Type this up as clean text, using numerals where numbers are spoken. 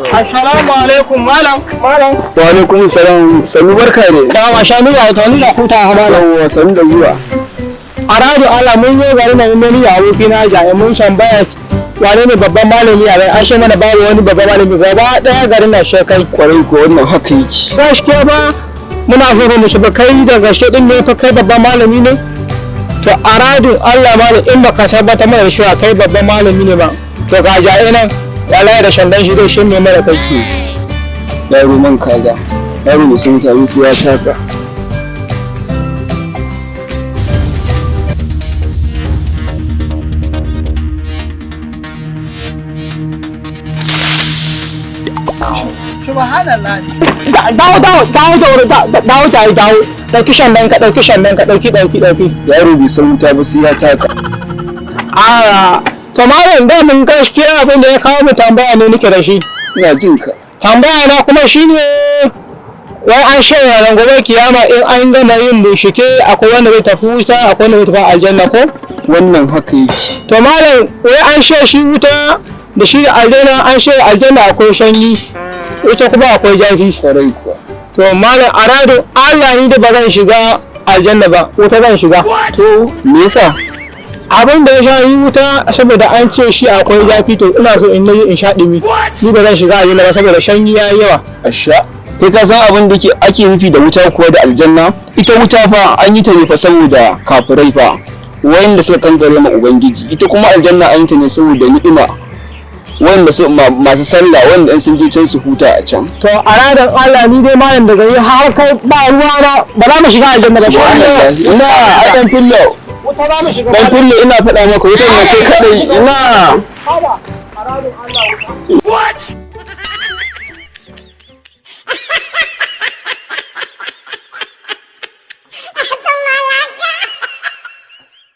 Assalamu alaikum, malam, malam. Wa alaikum salam, sannu, barka ne. Dawa shanu ya tani da huta, malam. Yawwa, sannu da zuwa. A radu Allah, mun zo garin nan mun yi aboki na jaye, mun tambaya wane ne babban malami a bai ashe mana babu wani babban malami gaba daya garin nan shekai. Kwarai ko, wannan haka yake. Gaskiya ba muna so mu shiga, kai da gaske din ne fa kai babban malami ne? To, a radin Allah malam, in baka tabbatar mana da cewa kai babban malami ne ba, to ga jaye nan wallahi da shandan shi dai shi ne mara kai. Yaro man kaza, yaro mai sun mutane su ya taka. Subhanallah, dawo, dawo, dawo, dawo, dawo, dawo, dawo, dauki shandan ka, dauki shandan ka, dauki, dauki, dauki. Yaro bai san wuta ba sai ya taka. A to malam, da mun gaskiya abin da ya kawo mu tambaya ne nake da shi. Ina jin ka. Tambaya na kuma shine, wai an shirya ran gobe kiyama in an gama yin bincike, akwai wanda zai tafi wuta, akwai wanda zai tafi aljanna, ko? Wannan haka yake. To malam, wai an shirya shi wuta da shi da aljanna, an shirya aljanna akwai sanyi, wuta kuma akwai zafi. Kwarai kuwa. To malam, a radin Allah ni da ba zan shiga aljanna ba, wuta zan shiga. To, me yasa? Abin da ya sha yi wuta, saboda an ce shi akwai zafi, to ina so in yi in sha ɗumi. Ni ba zan shiga aljanna ba saboda sanyi ya yi yawa. Asha, kai ka san abin da ake nufi da wuta kuwa da aljanna? Ita wuta fa an yi ta ne fa saboda kafirai fa, wanda suka kankare ma ubangiji. Ita kuma aljanna an yi ta ne saboda ni'ima, wanda su masu sallah, wanda in sun je can su huta a can. To, a ranar Allah ni dai malam daga yi har kai ba ruwa na, ba za mu shiga aljanna ba. Subhanallah, ina a dan fillo. Wuta za mu shiga. Dan fillo, ina faɗa maka, wutan na kai kadai, ina. Haba, a ranar Allah wuta.